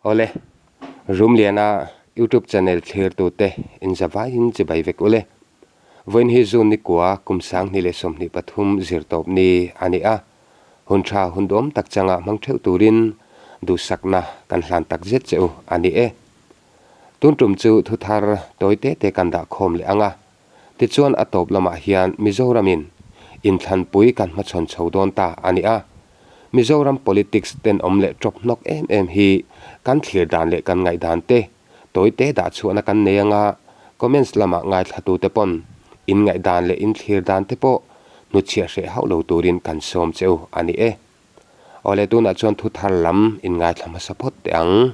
Awle, Rumliana YouTube channel thlirtute inzavaiin chibai vek ule. Vawiin hi June nikua kum 2023 zirtawp ni a ni a, hun tha hun duhawm tak changa hmang theuh turin duhsakna kan hlan tak zet che u a ni e. Tun tum chu thuthar tawi te te kan dah khawm leh ang a, Tichuan a tawp lamah hian Mizoramin inthlanpui kan hmachhawn chho dawn ta a ni a. Mizoram politics tenawm leh tawp hnawk em em hi kan thlir dan leh kan ngaihdan te tawi te dah chhuahna kan nei anga comments lama ngaithlatute pawn in ngaihdan leh in thlir dan te pawh hnutchhiah hreh hauh lo turin kan sawm che u a ni e. Awle tunah chuan thu thar lam in ngaithla hmasa phawt teh ang.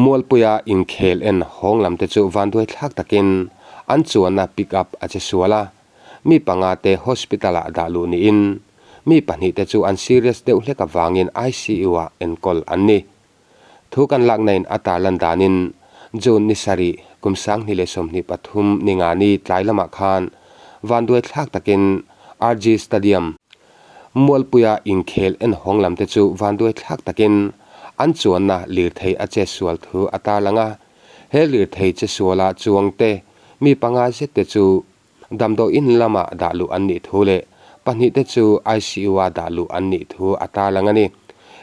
Mualpuia inkhel en hawng lam te chu vanduai thlak takin an chuanna pick up a che sual a, mi panga te hospital ah dah luh niin mi pahnihte chu an serious deuh hlek avangin ICU ah enkawl an ni. Thu kan lakna in a tarlan danin June ni sarih kum 2023 ni nga ni tlai lamah khan vanduai thlak takin RG Stadium, Mualpuia inkhel en hawng lam te chu vanduai thlak takin an chuanna lirthei a che sual thu a tarlang a. He lirthei che suala chuang te mi panga zet te chu damdawiin lama dah luh an nih thu leh pahnih te chu ICU a dah luh an nih thu a tarlang a ni.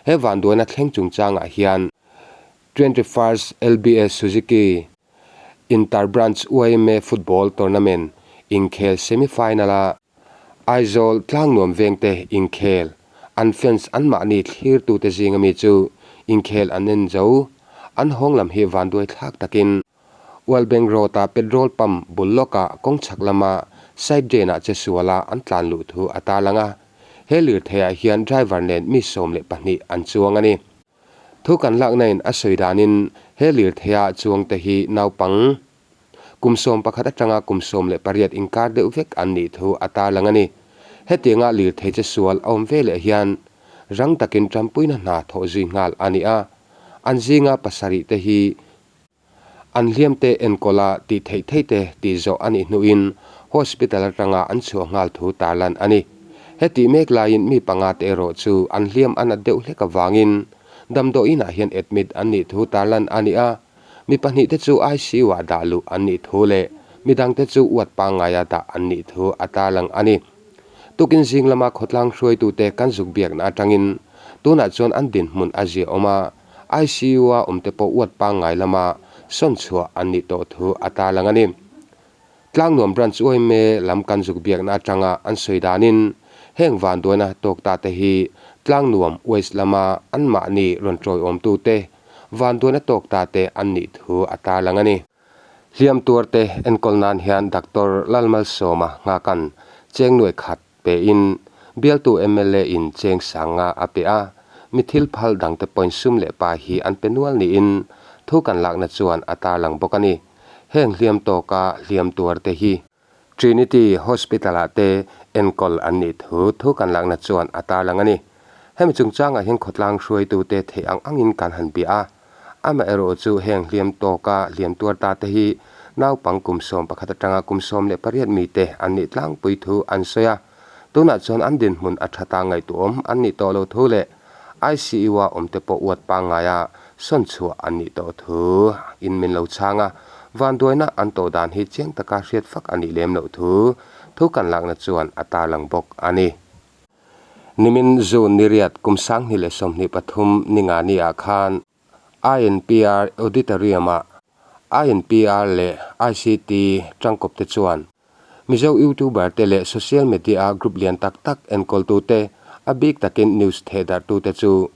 He vanduaina thleng chungchangah hian 21st LBS Suzuki Inter-Branch yma Football Tournament inkhel semi-final-a Aizawl tlangnuam vengte inkhel, an fans anmahni thlirtute zinga mi chu inkhel an en zo. An hawng lam hi vanduai thlak takin Ualbeng Road-a petrol pump bul lawkah kawng chhak lama side drain-ah che suala an tlan luh thu a tarlang a. He lirtheiah hian driver nen mi 12 an chuang a ni. Thu kan lakna-in a sawi danin he lirtheia chuangte hi naupang Kum 11 atanga kum 18 inkar deuh vek an nih thu a tarlang a ni. Hetianga lirthei che sual a awm ve leh hian rang takin tanpuina hna thawh zui nghal a ni a. An zinga pasarih te hi an hliamte enkawla tih theih theih te tih zawh a nih hnuin hospital atanga an chhuah nghal thu tarlan a ni. Hetih mek laiin mi panga te erawh chu an hliam a nat deuh hlek avangin damdawiinah hian admit an nih thu tarlan a ni a. Mi pahnihte chu ICU-ah dah luh an nih thu leh mi dangte chu uat pangngaia dah an nih thu a tarlang a ni. Tukin zing lama khawtlang hruaitute kan zuk biakna atangin tunah chuan an dinhmun a ziaawm a, ICU-a awmte pawh uat pangngai lama sawn chhuah an nih tawh thu a tarlang a ni. Tlangnuam Branch yma lam kan zuk biakna atanga an sawi danin heng vanduaina tawk ta te hi Tlangnuam West lama anmahni rawn tawiawmtute vanduaina tawk ta te an nih thu a tarlang a ni. Hliam tuarte enkawl nan hian Doctor Lalmalsawma nghakan cheng nuai khat pein bialtu mla in cheng sanga a pe a, mi thil phal dangte pawhin sum leh pa hi an pe nual niin thu kan lakna chuan a tarlang bawk a ni. Heng hliam tawka hliam tuarte hi Trinity Hospital-ah te enkawl an nih thu thu kan lakna chuan a tarlang a ni. Hemi chungchangah hian khawtlang hruaitute theih ang angin kan han bia a. Amaherawh chu heng hliam tawka hliam tuar ta te hi naupang kum 11 atanga kum 18 mite an nih tlangpui thu an sawi a. Tunah chuan an dinhmun a tha ta ngaihtuahawm an nih tawh lo thu leh ICU-a awmte pawh uat pangngaia sawn chhuah an nih tawh thu in min lo chhang a, vanduaina an tawh dan hi chiang taka hriat fak a nih lem loh thu thu kan lakna chuan a tarlang bawk a ni. Nimin June ni riat kum 2023 ni nga ni ah khan INPR Auditorium-ah INPR leh ICT tangkawpte chuan Mizo YouTuber te leh social media-a group lian tak tak enkawltute, a bik takin news thehdarhtute chu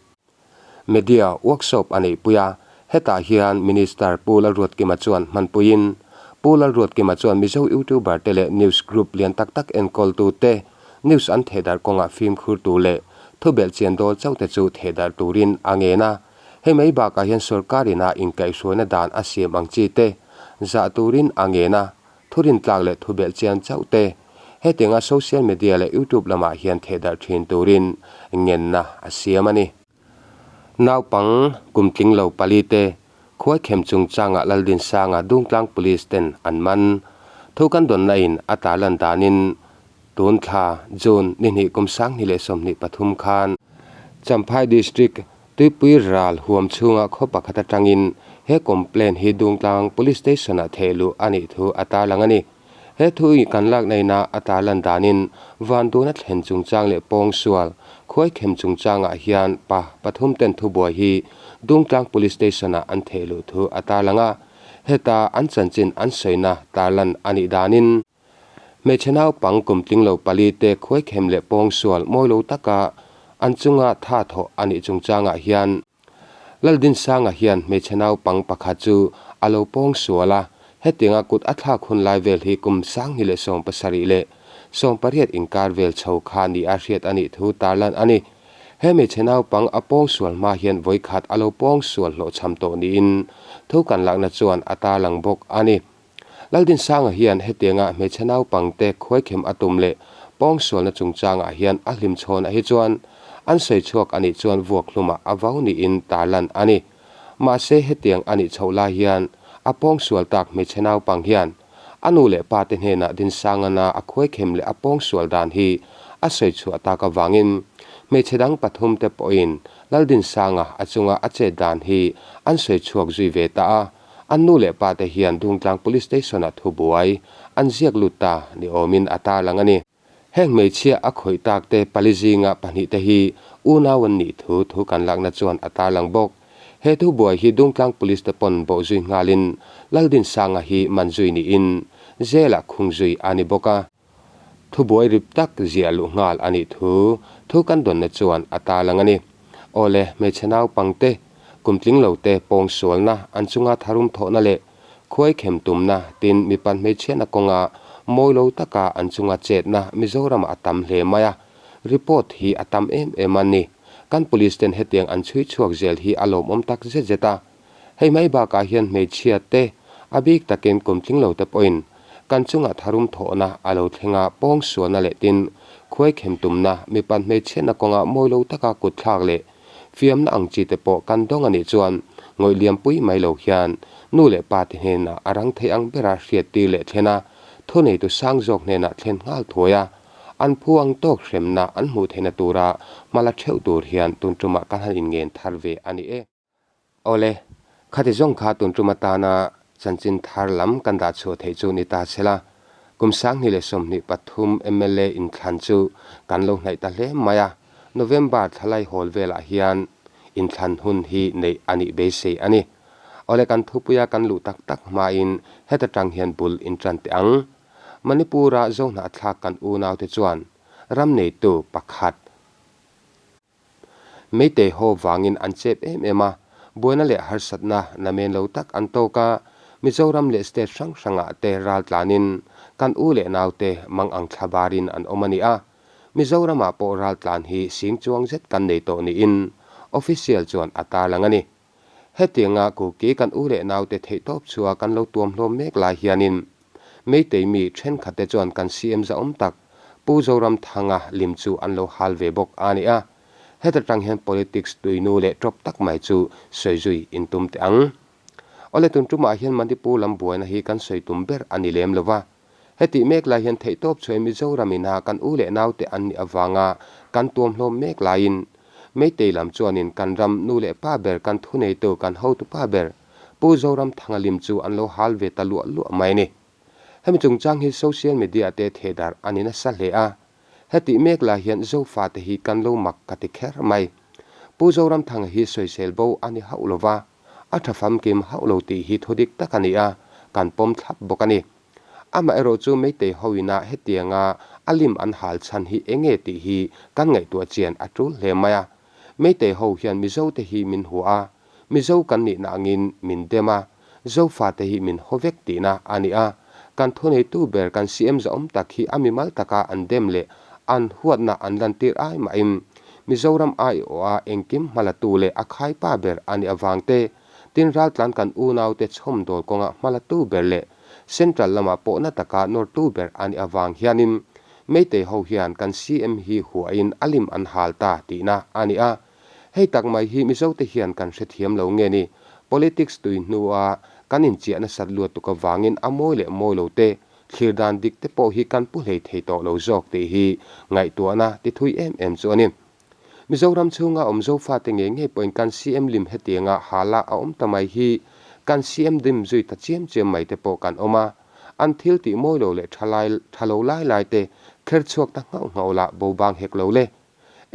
media workshop a neihpui a. Hetah hian Minister Pu Lalruatkima chuan hmanpuiin Pu Lalruatkima chuan Mizo YouTuber te leh news group lian tak tak enkawltute news an thehdarh kawngah fimkhur tur leh thubelh chian dawl chauh te chu thehdarh turin a ngen a. Hei mai bakah hian sorkar ina inkaihhruaina dan a siam ang chi te zah turin a ngen a. Thurin tlak leh thubelh chian chauh te, hetianga social media leh YouTube lamah hian thehdarh thin turin ngenna a siam a ni. Naupang kum tling lo pali te khuaikhem chungchangah Laldinsanga Dungtlang Police ten an man. Thu kan dawnna in a tarlan danin tun thla June ni hnih kum 2023 khan Champhai District. Tuipui ral huam chhunga khaw pakhat atangin he complaint hi Dungtlang Police Station-ah thehluh a nih thu a tarlang a ni. He thu i kan lak neihna a tarlan danin Vanduna thlen chungchang leh pawngsual khuaikhem chungchangah hian pa pathum ten thubuai hi Dungtlang Police Station-ah an thehluh thu a tarlang a, heta an chanchin an sawina tarlan a nih danin Hmeichhe naupang kum tling lo pali te khuaikhem leh pawngsual mawi lo taka an chunga tha thawh a nih chungchangah hian Laldinsanga hian hmeichhe naupang pakhat chu a lo pawngsual a, hetianga kut a thlak hun lai vel hi kum 2017 leh 18 inkar vel chho kha ni a hriat a nih thu tarlan a ni. He hmeichhe naupang a pawngsual hma hian vawikhat a lo pawngsual hlawhchham tawh niin thu kan lakna chuan a tarlang bawk a ni. Laldinsanga hian hetianga hmeichhe naupangte khuaikhem a tum leh pawngsualna chungchangah hian a hlimchhawnah hi chuan an sawi chhuak a nih chuan vuak hlumah a vau niin tarlan a ni. Mahse hetiang a nih chhoh lai hian a pawngsual tak hmeichhe naupang hian a nu leh pa te hnenah Dinsangana a khuaikhem leh a pawngsual dan hi a sawi chhuah tak avangin hmeichhe dang pathum te pawhin Laldinsanga a chunga a chet dan hi an sawi chhuak zui ve ta a. An nu leh pa te hian Dungtlang Police Station-ah thubuai an ziak lut ta ni awmin a tarlang a ni. Heng hmeichhia a khawih tak te pali zinga pahnih te hi unau an nih thu thu kan lakna chuan a tarlang bawk. He thubuai hi Dungtlang Police te pawn bawh zui nghalin Laldinsanga hi man zui niin jail-ah khung zui a ni bawk a. Thubuai rip tak ziah luh nghal a nih thu thu kan dawnna chuan a tarlang a ni. Awle, hmeichhe naupangte, kum tling lote pawngsualna, an chunga tharum thawhna leh khuai khem tumna, tin mipa hmeichhiatna kawnga mawi lo taka an chunga chetna Mizoramah a tam hle mai a, report hi a tam em em a ni. Kan police ten hetiang an chhui chhuak zel hi a lawmawm tak zet zet a. Hei mai bakah hian hmeichhia te, a bik takin kum tling lo te pawhin kan chungah tharum thawhna a lo thleng a, pawngsualna leh tin khuaikhem tumna, mipat hmeichhiatna kawnga mawi lo taka kut thlak leh fiamna ang chi te pawh kan dawng a nih chuan ngawih liampui mai lo hian nu leh pa te hnenah a rang thei ang bera hriattir leh thlen a, thuneitu sang zawk hnenah thlen nghal thuai a, an phu ang tawk hremna an hmuh theihna tura hmala theuh tur hian tun tumah kan han inngen thar ve a ni e. Awle, khati zawng kha tun tum atana chanchin thar lam kan dah chhuah theih chu ni ta se la, kum 2023 mla inthlan chu kan lo hnaih ta hle mai a, November thlalai hawl velah hian inthlan hun hi neih a nih beisei a ni. Awle, kan thupuia kan luh tak tak hmain heta tang hian bul intan teh ang. Manipur-a Zohnahthlak kan unaute chuan ram neitu pakhat, Meitei ho vangin an chep em em a, buaina leh harsatna namen lo tak an tawk a, Mizoram leh state hrang hrangah te ral tlanin kan u leh naute mang ang thla barin an awm a ni a, Mizoramah pawh ral tlan hi sing chuang zet kan nei tawh niin official chuan a tarlang a ni. Hetianga Kuki kan u leh naute theihtawp chhuah kan lo tuamhlawm mek lai hianin Meitei mi thenkhatte chuan kan CM zahawm tak Pu Zoramthanga lim chu an lo hal ve bawk a ni a. Heta tang hian politics tuinu leh tawp tak mai chu sawi zui in tum teh ang. Awle tun tumah hian Manipur lam buaina hi kan sawi tum ber a ni lem lo va. Hetih mek lai hian theihtawp chhuai Mizoram ina kan u leh naute an nih avanga kan tuamhlawm mek laiin Meitei lam chuanin kan ram nu leh pa ber kan thuneitu kan hotu pa ber Pu Zoramthanga lim chu an lo hal ve ta luah luah mai a ni. Hemi chungchang hi social media te thehdar a ni nasa hle a, hetih mek lai hian Zofate hi kan lo mak ka ti kher mai. Pu Zoramthanga hi sawisel bo a ni hauh lo va, a tha famkim hauh lo tih hi thu dik tak a ni a, kan pawm thlap bawk a ni. Amaherawh chu Meitei hoina hetianga a lim an hal chhan hi enge tih hi kan ngaihtuah chian a tul hle mai a. Meitei ho hian Mizote hi min hua a, Mizo kan nihna angin min dem a, Zofate hi min haw vek tihna a ni a. Kan thuneitu ber kan CM zahawm tak hi a mimal taka an dem leh an huatna an lantir ai mahin Mizoram aiawha engkim hmalatu leh a khaipa ber a nih avang te, tin raltlan kan unaute chhawmdawl kawnga hmalatu ber leh Central lama pawhna taka nawrtu ber a nih avang hianin Meitei ho hian kan CM hi huahin a lim an hal ta tihna a ni a. Hei tak mai hi Mizote hian kan hrethiam lo nge ni? Politics tui hnua kan inchiah nasat luat tuk avangin a mawi leh mawi lo te, thlir dan dik te pawh hi kan pu hlei thei tawh lo zawk tih hi ngaihtuahna ti thui em em chu a ni. Mizoram chhunga awm Zofate ngei ngei pawhin kan CM lim hetianga hala a awm ta mai hi kan CM dim zui ta chiam chiam mai te pawh kan awm a. An thil tih mawi lo leh tha lai tha lo lai lai te kher chhuak ta nghauh nghauh lah bo bang hek lo le.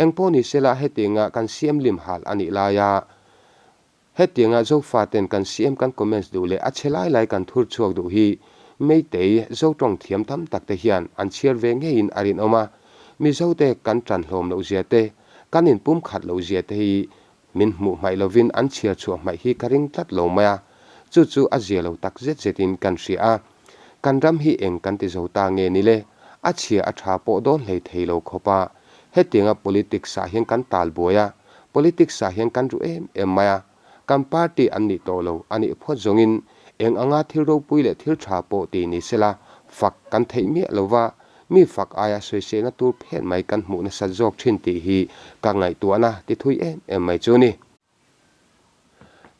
Eng pawh ni sela hetianga kan CM lim hal a nih laia Hetianga Zofaten kan CM kan comments duh leh a chhe lai lai kan thur chhuak duh hi Meitei Zotawng thiam tam tak te hian an chhiar ve ngeiin a rinawm a, Mizote kan tan hlawm loh zia te, kan inpum khat loh zia te hi min hmuh hmaih lovin an chhiar chhuah hmaih hi ka ring tlat lo mai a, chu chu a zia lo tak zet zetin kan hria a. Kan ram hi eng kan ti zo ta nge ni le? A chhia a tha pawh dawn hlei thei lo khawp a, hetianga politics ah hian kan tal buai a, Politics ah hian kan ruh em em mai a, kan party an nih tawh lo a nih phawt zawngin eng anga thil ropui leh thil tha pawh ti ni sela fak kan theih miah lo va, mi fak aia sawisehna tur phet mai kan hmuh nasat zawk thin tih hi ka ngaihtuahna ti thui em em mai chu ni.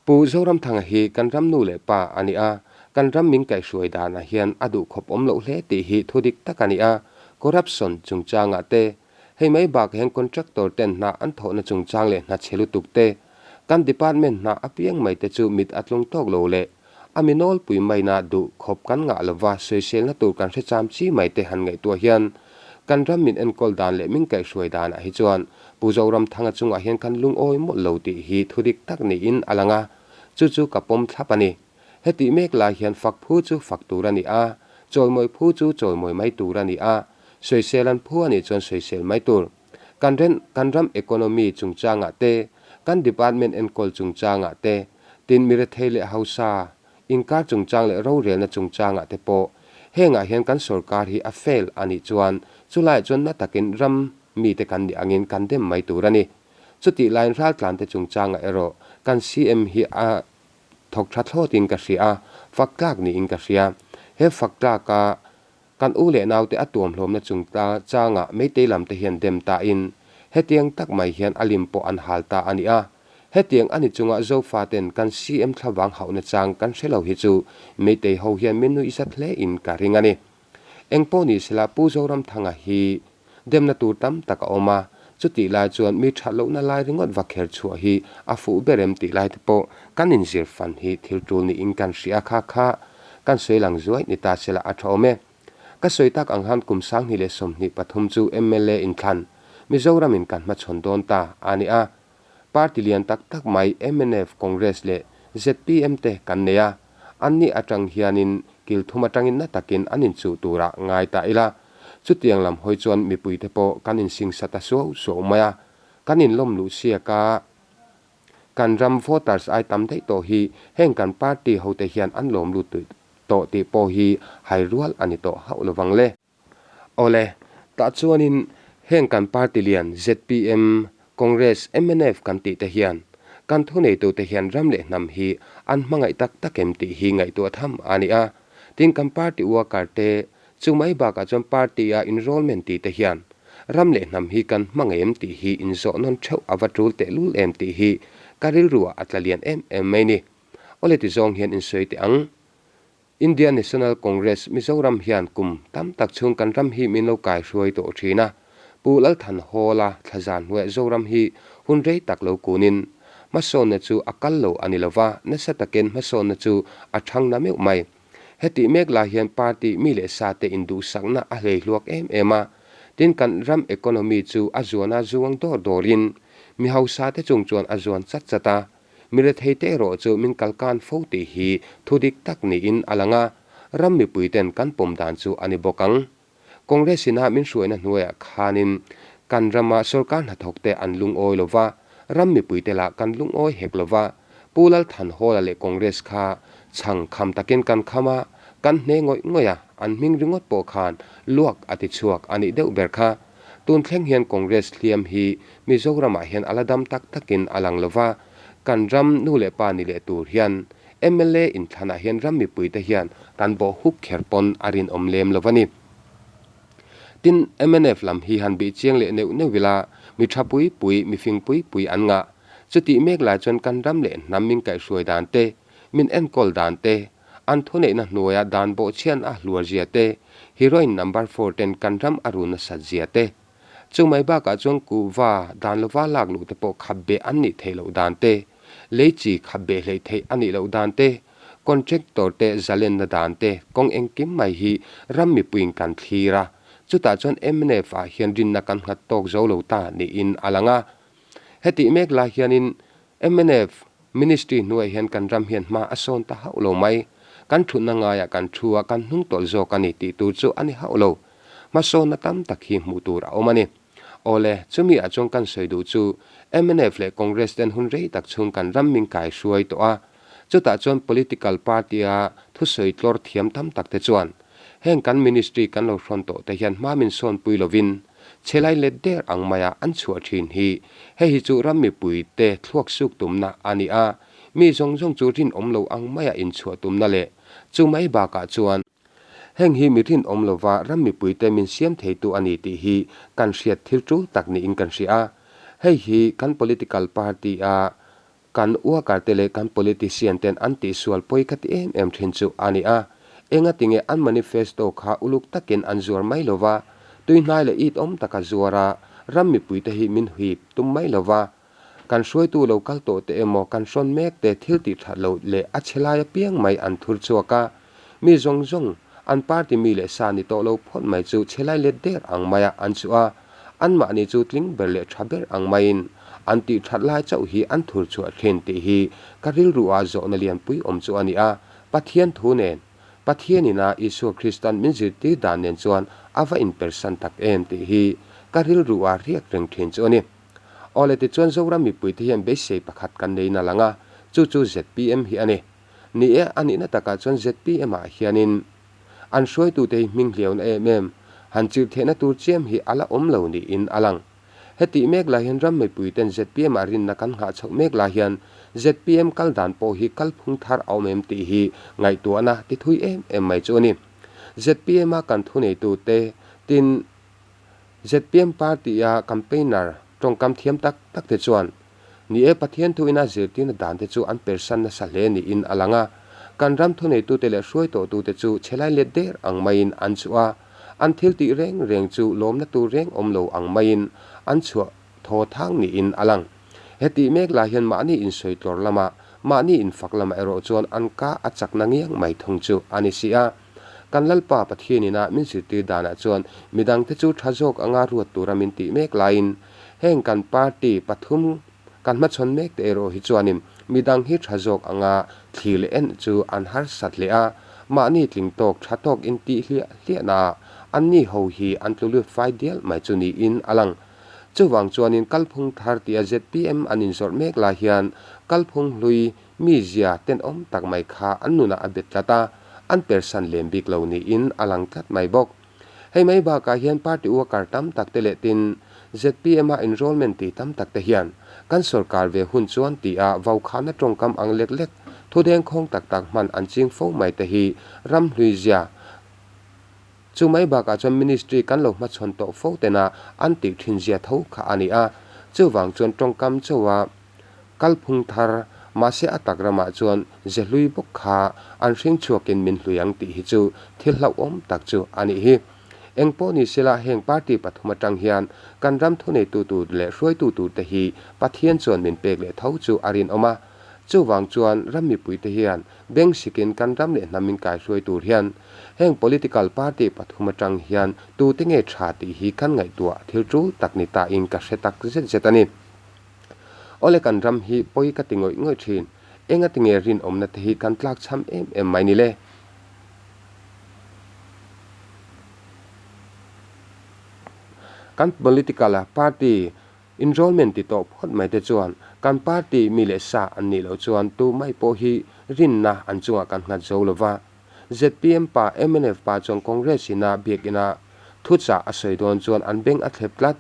Pu Zoramthanga hi kan ram nu leh pa a ni a, kan ram min kaihhruai danah hian a duhkhawp awm loh hle tih hi thu dik tak a ni a, corruption chungchangah te, Hei mai bakah hian contractor ten hna an thawhna chungchang leh hna chhe lutuk te, kan department hna apiang mai te chu mit a tlung tawk lo leh a mi nawlpui maina duh khawp kan ngah lova sawiselna tur kan hre cham chi mai te han ngaihtuah hian kan ram min enkawl dan leh min kaihhruai danah hi chuan Pu Zoramthanga chungah hian kan lungawi mawlh lo tih hi thudik tak niin a lang a, chu chu ka pawm thlap a ni. Hetih mek lai hian fak phu chu fak tur a ni a, chawimawi phu chu chawimawi mai tur a ni a, sawisel an phu a nih chuan sawisel mai tur. Kan ren kan ram economy chungchangah te, kan department enkawl chungchangah te, tin mirethei leh hausa inkar chungchang leh rorelna chungchangah te pawh hengah hian kan sorkar hi a fail a nih chuan chulaiah chuan na takin ram mite kan nih angin kan dem mai tur a ni. Chutih laiin raltlante chungchangah erawh kan CM hi a Thawk tha thlawtin ka hria a, fak tlak niin ka hria. He fak tlaka kan u leh naute a tuamhlawmna chung changah Meitei lamte hian dem tain hetiang tak mai hian a lim pawh an hal ta a ni a. Hetiang a ni chunga Zofaten kan CM thlavang hauhna chang kan hre lo hi chu Meitei ho hian min nuih zat hlein ka ring a ni. Engpawh ni sela Pu Zoramthanga hi Demna tur tam tak a awm a, chutih lai chuan mi that lohna lai ringawt va kher chhuah hi a fuh ber em tih lai te pawh kan inzir fan hi thil tul niin kan hria kha kha kan sawi lang zuai ni ta sela a tha awm e. Ka sawi tak ang han kum 2023 chu mla inthlan Mizoramin kan hmachhawn dawn ta a ni a, Party lian tak tak mai mnf, Congress leh zpm te kan nei a, anni atang hianin kil thum atangin na takin an inchuh turah ngai ta ila. Chutiang lam hawi chuan mipuite pawh kan insingsa ta suau suau mai a, kan inlawm luh siak a, kan ram voters ai tam daih tawh hi heng kan party hote hian an lawm lut tawh tih pawh hi hai rual a ni tawh hauh lovang le. Awle, tah chuanin heng kan party lian zpm, Congress, mnf kan tih te hian kan thuneitute hian ram leh hnam hi an hmangaih tak tak em tih hi ngaihtuah tham a ni a. Tin kan party worker te chu mai bakah chuan party a enrollment tih te hian ram leh hnam hi kan hmangaih em tih hi inzawh nawn theuh a va tul tehlul em tih hi ka rilruah a tla lian em em mai ni. Awle ti zawng hian insawi teh ang. India National Congress Mizoram hian kum tam tak chhung kan ram hi min lo kai hruai tawh thin a. Pu Lalthan Hawla thlazan hnuaiah Zoram hi hun rei tak lo kunin hmasawnna chu a kal lo a ni lova, nasa takin hmasawnna chu a thang na meuh mai. Hetih mek lai hian party mi leh sa te induhsakna a hlei hluak em em a. Tin kan ram economy chu a zuana zuang dawr dawrin mi hausa te chung chuan a zuan chat chat a. Mi retheite erawh chu min kalkan fo tih hi thu dik tak niin a lang a, ram mipuiten kan pawm dan chu a ni bawk ang. Congress ina min hruaina hnuaiah khanin kan rama sorkar hnathawkte an lungawi lo va, ram mipuite lah kan lungawi hek lo va. Pu Lalthanhawla leh Congress kha chhang kham takin kan kham a, kan hne ngawih ngawih a, an hming ringawt pawh khan luak a ti chhuak a nih deuh ber kha. Tun thleng hian Congress hliam hi Mizoramah hian a la dam tak takin a lang lova, kan ram nu leh pa ni leh tur hian mla inthlanah hian ram mipuite hian kan bawh huk kher pawn a rinawm lem lo a ni. Tin, mnf lam hi han bih chiang leh neuh neuh ila, mi tha pui pui, mi fing pui pui an ngah. Chutih mek lai chuan kan ram leh hnam min kaihhruai dan te, min enkawl dan te, An thuneihna hnuaia dan bawhchhian a hluar zia te, heroine number 4 ten kan ram a run nasat zia te. Chu mai bakah chuan kuhva dan lova lak luh te pawh khap beh an nih theih loh dan te, lei chi khap beh hleih theih a nih loh dan te, contractor te zalenna dan te kawng engkim mai hi ram mipuiin kan thlir a, chutah chuan mnf ah hian rinna kan nghat tawk zo lo ta niin a lang a. Hetih mek lai hianin mnf Ministry hnuaiah hian kan ram hian hma a sawn ta hauh lo mai. Kan thutna ngaiah kan thu a, kan hnung tawlh zawk a ni tih tur chu a ni hauh lo. Hmasawnna tam tak hi hmuh tur a awm a ni. Awle, chumi ah chuan kan sawi duh chu mnf leh Congress ten hun rei tak chhung kan ram min kai hruai tawh a. Chutah chuan political party-a thusawi tlawr thiam tam tak te chuan heng kan ministry kan lo hrawn tawh te hian hma min sawnpui lovin Chhelai let der ang maia an chhuah thin hi hei hi chu ram mipuite thluak suk tumna a ni a, mi zawng zawng chu rinawm lo ang maia inchhuah tumna leh chu mai bakah chuan heng hi mi rinawm lova ram mipuite min siam theitu a ni tih hi kan hriat thil tul tak niin kan hria a. Hei hi kan political party-a Kan worker te leh kan politician ten an tihsual pawi ka ti em em thin chu a ni a, engatinge an manifesto kha uluk takin an zuar mai lo va, tuihnai leh it awm taka zuar a, ram mipui te hi min huip tum mai lo va. Kan hruaitu lo kal tawh te emaw kan hrawn mek te thil tih that loh leh a chhe lai apiang mai an thur chhuak a, mi zawng zawng an party mi leh sa ni tawh lo phawt mai chu chhe lai let der ang maia an chhuah a, Anmahni chu tling ber leh tha ber ang maiin an tih that lai chauh hi an thur chhuah thin tih hi ka rilruah zawhna lianpui awm chu a ni a, Pathian thu nen, Pathianin a Isua Kristan min zirtir dan nen chuan a va inpersan tak em tih hi ka rilruah riak reng thin chu a ni. Awle tichuan Zoram mipuite hian beisei pakhat kan nei na lang a, chu chu zpm hi a ni. Ni e, a nihna takah chuan zpm ah hianin An hruaitute hi hming hliauna em em, han chirh theihna tur chiam hi a la awm lo niin a lang. Hetih mek lai hian ram mipuiten zpm ah rinna kan nghah chhoh mek lai hian zpm kal dan pawh hi kalphung thar a awm em tih hi ngaihtuahna ti thui em em mai chu a ni. Zpm a kan thuneitute tin zpm party-a campaigner tawngkam thiam tak tak te chuan Ni e, Pathian thuin a zirtirna dan te chu an persan nasa hle niin a lang a. Kan ram thuneitute leh hruaitawhtute chu chhelai let der ang maiin an chhuah a, an thil tih reng reng chu lawmna tur reng awm lo ang maiin an chhuah thaw thang niin a lang. Hetih mek lai hian mahni insawi tlawr lamah, mahni infak lamah erawh chuan an ka a chakna ngiang mai thung chu a ni si a. Kan Lalpa Pathian ina min zirtir danah chuan midangte chu tha zawk anga ruat tura min tih mek laiin heng kan party pathum kan hmachhawn mek te erawh hi chuanin midang hi tha zawk anga thlir leh en chu an harsat hle a, mahni tling tawk tha tawk in tih hliah hliahna ah anni ho hi an tlu lut fai dial mai chu niin a lang. Chuvang chuanin kalphung thar tia zpm an inzawrh mek lai hian kalphung hlui Mizia tenawm tak mai kha an nunah a bet tlat a, an persan lem bik lo niin a lang tlat mai bawk. Hei mai bakah hian party worker tam tak te leh tin zpm a enrollment ti tam tak te hian kan sorkar ve hun chuan ti a vaukhana tawngkam ang lek lek thu dengkhawng tak tak hman an ching fo mai te hi ram hlui zia Chu mai bakah chuan ministry kan lo hmachhawn tawh fo tena an tih thin zia tho kha a ni a, chuvang chuan tawngkam chauha kalphung thar mahse a tak ramah chuan ze hlui bawk kha an hring chhuakin min hlui ang tih hi chu thil hlauhawm tak chu a nih hi. Engpawh ni sela heng party pathum atang hian kan ram thuneitu tur leh hruaitu turte hi Pathian chuan min pek leh tho chu a rinawm a, chuvang chuan ram mipuite hian Beng sikin kan ram leh hnam in kaihruai tur hian heng political party pathum atang hian tute nge tha tih hi kan ngaihtuah thil tul tak ni ta in ka hre tak zet zet a ni. Awle kan ram hi pawi ka ti ngawih ngawih thin, enga tinge rinawmna te hi kan tlak chham em em mai ni le? Kan political party Enrollment ti tawh phawt mai te chuan kan party mi leh sa an nih loh chuan tu mai pawh hi rinna an chungah kan nghat zo lo va. Zpm pa, mnf pa chuan Congress ina biakina thuchah a sawi dawn chuan an beng a thlep tlat.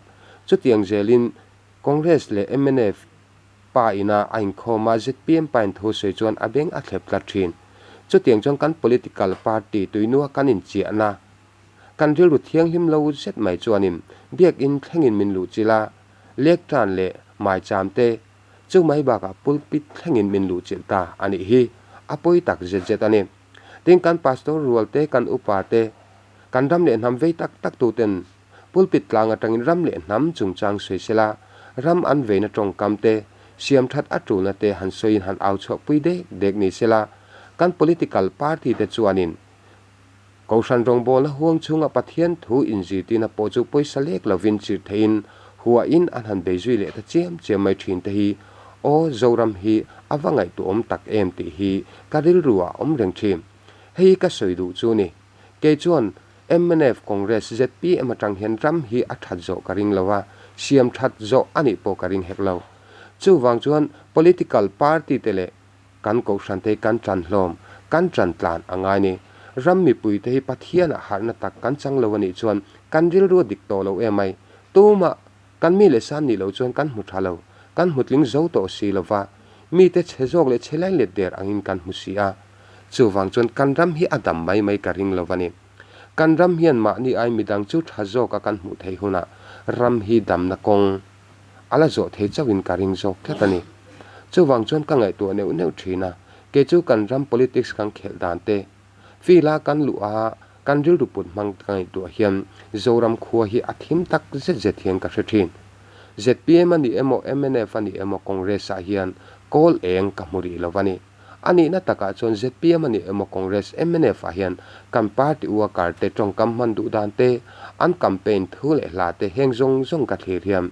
Chutiang zelin Congress leh mnf pa ina a inkhawm a zpm pain thu sawi chuan a beng a thlep tlat thin. Chutiang chuan kan political party tuinua kan inchiahna Kan rilru thianghlim lo zet mai chuanin biakinn thlengin min luh chilh a, lektan leh maicham te chu mai bakah pulpit thlengin min luh chilh ta a nih hi a pawi tak zet zet a ni. Tin, kan pastor rual te, kan upa te, kan ram leh hnam vei tak tak tuten. Pulpit tlang atangin ram leh hnam chungchang sawi sela, ram an veina tawngkam te, siam that a tulna te han sawiin han au chhuahpui dek dek ni sela, kan political party te chuanin Kohhran rawngbawlna huang chhunga Pathian thu inzirtirna pawh chu pawisa lek lovin chirh theihin huahin an han bei zui leh ta chiam chiam mai thin te hi aw Zoram hi a va ngaihtuahawm tak em tih hi ka rilru ah awm reng thin. Hei hi ka sawi duh chu ni. Kei chuan mnf, Congress, zpm atang hian ram hi a that zawh ka ring lo a, siam that zawh a nih pawh ka ring hek lo. Chuvang chuan political party te leh Kan kohhran te hi kan tan hlawm, kan tan tlan a ngai ni. Ram mipui te hi Pathianah harhna tak kan chang lo a nih chuan kan rilru a dik tawh lo em ai. Tumah kan mi leh san nih loh chuan kan hmu tha lo, kan hmu tling zo tawh si lo va, mite chhe zawk leh chhe lai let der angin kan hmu si a. Chuvang chuan kan ram hi a dam mai mai ka ring lo va ni. Kan ram hian mahni ai midang chu tha zawka kan hmuh theih hunah ram hi damna kawng a la zawh thei chauhin ka ring zawk tlat a ni. Chuvang chuan ka ngaihtuah neuh neuh thin a, kei chu kan ram politics kan khelh dan te, field a kan luh a kan rilru put hmang ka ngaihtuah hian Zoram khua hi a thim tak zet zet hian ka hre thin. Zpm a ni emaw mnf a ni emaw Congress ah hian kawl eng ka hmu rih lo a ni. A nihna takah chuan zpm a ni emaw Congress mnf ah hian kan party worker te tawngkam hman duh dan te, an campaign thu leh hla te heng zawng zawng ka thlir hian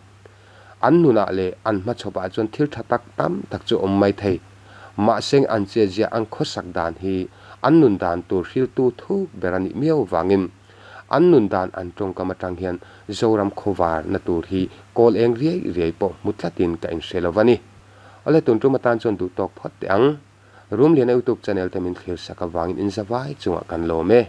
an nunah leh an hmachhawpah chuan thil tha tak tam tak chu awm mai thei. Mahse an chetzia an khawsak dan hi an nun dan tur hriltu thuk ber a nih miau vangin an nun dan an tawngkam atang hian Zoram khawvarna tur hi kawl eng riai riai pawh hmu tlatin ka inhre lo va ni. Awle tun tum atan chuan duh tawk phawt teh ang. Rumliana youtube channel te min thlir sak avangin in zavai chungah kan lawm e.